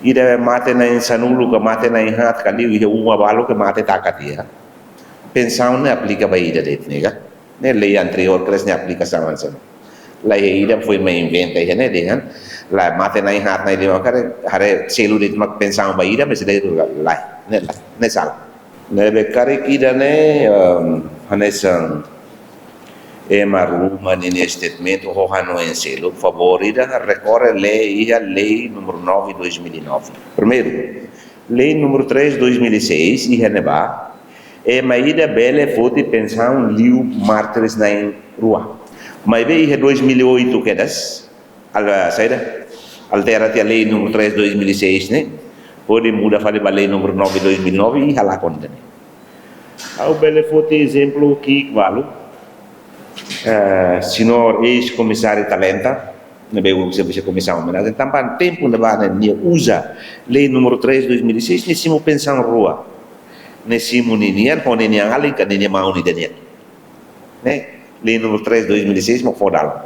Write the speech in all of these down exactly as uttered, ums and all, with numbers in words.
Ida mate na'in sanulu ka mate na'in haat ka liu iha uma balu ke mate taka tiha. Pensaun ne'e aplika ba ida de'it ne'e ka. Ne'e lei anteriór kedas ne'e aplikasaun hanesan. Laiha ida foin mai inventa iha ne'e dehan. La mate na'in haat na'in lima karik haree selu de'it mak pensaun ba ida, mas ida itu la. Ne'e la. Ne'e sala. Ne'ebé karik ida-ne'e, ehm, hanesan ema ruma ninia statement ho hanoin seluk, favór ida rekorre lei iha lei número nove dois mil e nove. Primeiru, lei número três dois mil e seis iha ne'ebá, ema ida bele foti pensaun liu mártires na'in rua. Maibé iha dois mil e oito kedas, al-, saida? Altera tiha lei número três dois mil e seis ne'e, hodi muda fali ba lei número nove dois mil e nove i halakon ida-ne'e. Ha'u bele foti ezemplu ki'ik balu. Eh, señór eis-komisáriu Talenta, ne'ebé uluk servisu komisaun homenajen, tanba tempu ne'ebá ne'e nia uza lei número três dois mil e seis, nia simu pensaun rua. Nia simu ninian, ho ninian alin ka ninia maun ida nian. Ne'e, lei número três dois mil e seis mak fó dalan.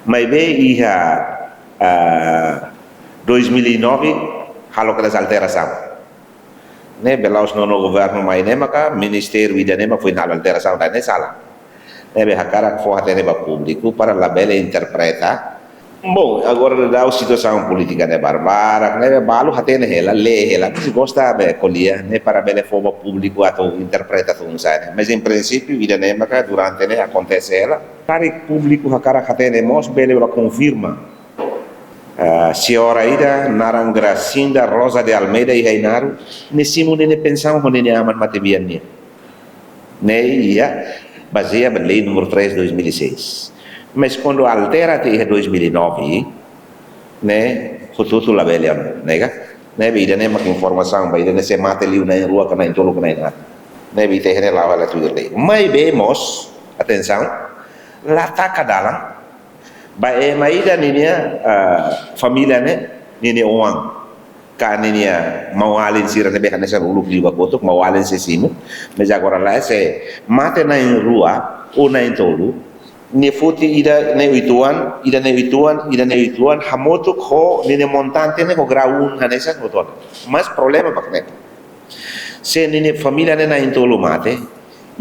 Maibé iha, ah, dois mil e nove, halo kedas alterasaun. Ne'ebé la'ós nono governu mai ne'e maka ministériu ida-ne'e mak foin halo alterasaun, ne'e sala. Ne'ebé hakarak fó hatene ba públiku para labele interpreta. Bom, agora daudaun situasaun polítika ne'e barbarak, ne'ebé balu hatene hela, lee hela, mas gosta be ko'alia, ne'e para bele fó ba públiku atu interpreta tun sa'e ne'e. Mas em princípio, ida-ne'e maka durante ne'e akontese hela. Karik públiku hakarak hatene mós bele ba konfirma. Ah, señora ida naran Gracinda Rosa de Almeida iha Ainaro, nia simu ninia pensaun ho ninia aman matebian nian. Ne'e iha bazeia ba lei número três dois mil e seis. Mas kuandu altera tiha iha dois mil e nove, ne'e hotu-hotu labele ona, ne'e ka? Ne'ebé ida-ne'e mak informasaun ba ida-ne'e se mate liu na'in rua ka na'in tolu ka na'in haat. Ne'ebé ita hatene la'o hela tuir lei. Maibé mós, atensaun, la taka dalan ba ema ida ninia, ah, família ne'e, ninia oan ka ninia maun-alin sira ne'ebé hanesan uluk liubá kotuk, maun-alin sei simu. Mas agora lae, se mate na'in rua ou na'in tolu, nia foti ida ne'e uitoan, ida ne'e uitoan, ida ne'e uitoan, hamutuk ho ninia montante ne'e ho grau um hanesan hotu ona. Mas problema ba ne'e, se ninia família ne'e na'in tolu mate,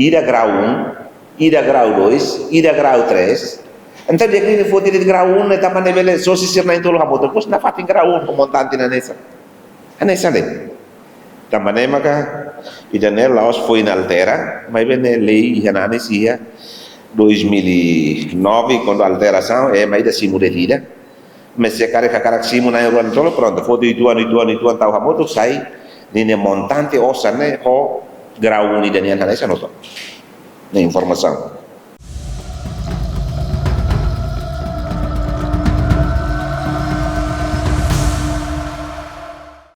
ida grau um, ida grau dois, ida grau três. Entaun di'ak liu nia foti de'it grau um ne'e tanba ne'e bele sosa sira na'in tolu hamutuk, depois nafatin grau um ho montante hanesan. Hanesan de'it. Tanba ne'e maka ida-ne'e la'ós foin altera, maibé ne'e lei iha nanis iha dois mil e nove, kuandu alterasaun, ema ida simu de'it ida. Mas se karik hakarak simu na'in rua na'in tolu, prontu, foti uitoan, uitoan, uitoan, tau hamutuk, sai ninia montante osan ne'e ho grau um ida nian hanesan hotu ona. Ne'e informasaun.